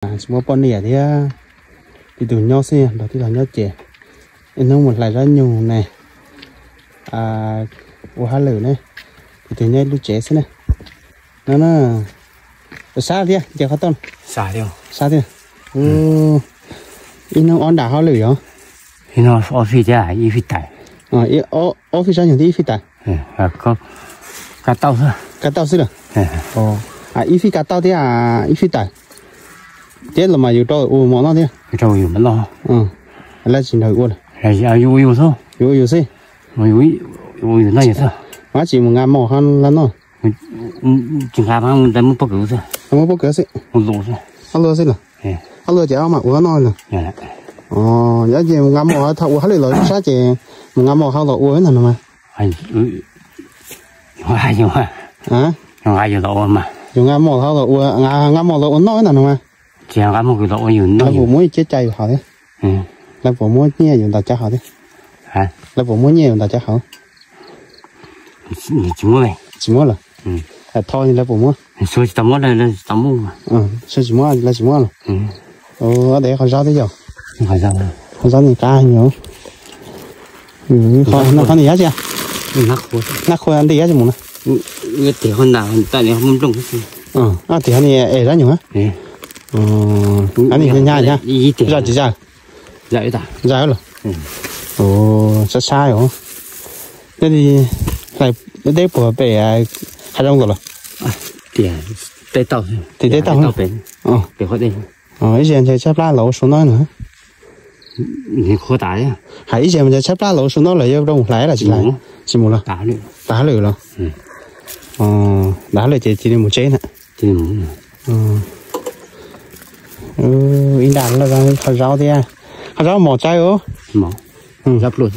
Tsis muaj poj niam thiab, tib tug nyob xwb, nrog tib tug nyob ces ib hnub mus hlais zab nyug ne, ua hauj lwm ne, tib tug nyob ib lub tsev xwb ne. No na, sab thiab ces qhov toj, sab thiab. Ib hnub ob nram hauj lwm yog? Ob fij thiab ib fij tawm. Ob fij zab nyug thiab ib fij tawm. Kav tauj xwb lawm. Ib fij kav tauj thiab ib fij tawm. Thiab los mas yus rau ua mov noj thiab. Lawv tsis nrog yus ua lawm. Yus ua yus xwb. Ua yus xwb. Ua yus noj yus xwb. Ua dab tsi mus nqa mov hauv lawv noj? Tsis nqa, muab pob kws xwb. Muab pob kws xwb. Ob lua xwb lawm. Ob lua ces ob mam ua noj lawm. Yog ces mus nqa mov hauv, thaum ua hauj lwm los sab ces mus nqa mov hauv los ua ib ntag no mas. Yus nqa mov hauv los ua, nqa mov los ua noj ib ntag no mas. Tsis nqa mov kws los ua yus noj. Lawv puas muab ciab cai yus hauv thiab? Lawv puas muab nyiaj yus ntaus cab hauv thiab? Lawv puas muab nyiaj yus ntaus cab hauv? Tsis muab lawm. Tho lawv puas muab? Tsis muab, lawv tsis muab lawm. Tes qhov zaub thiab yog? Qhov zaub ni qab heev. Qhov ni yog tsi? Nab qhua nti yog tsi mus na? Tes qhov ni es zab nyuag. Zaj tsis zaj? Zaj los? Sab sab os. Tej puas pem hav zoov los? Tim teb tauj. Ib zaug ntshe tshaib plab los ua su noj na. Hais ib zaug ntshe tshaib plab los ua su noj lawm yuav rau mus hlais los tsis hlais? Tsis mus los? Tas hauj lwm los? Tas hauj lwm ces cia li mus tsev na. Ib nra qhov zaub thiab. Qhov zaub mos tsawv os. Zaub pluaj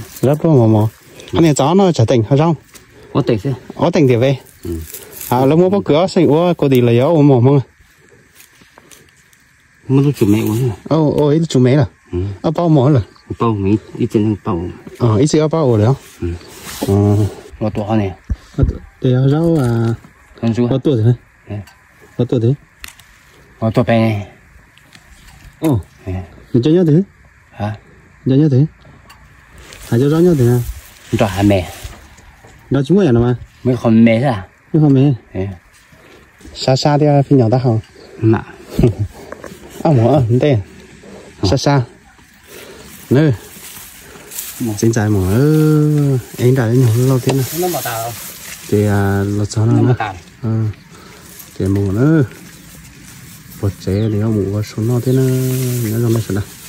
mos mos. Qhov niag txov no tsawg teem qhov zaub? Ob teem tiam ve. Lawv muab pob kws ob xeem ua kuv tis los yog ua mos hmoob? Ib lub tsum me lawm. Ob paub mos lawm. Ib txwm ob paub ua lawm. Tes zaub ua tuaj, ua tuaj. Nws cov nyob twg? Nws cov nyob twg? Hais cov zaub nyob twg? Nrog tsis muaj yam no mas. Qhov me. Sab sab thiab pheej nyo taub hau. Ab mus ntej. Sab sab. Nws txiv ntxawm mus, es nram nyuag loj thiab na. Ces los txog no na, ces mus na, puag tsev li mus ua su noj thiab na, nyob zoo nej sawv daws.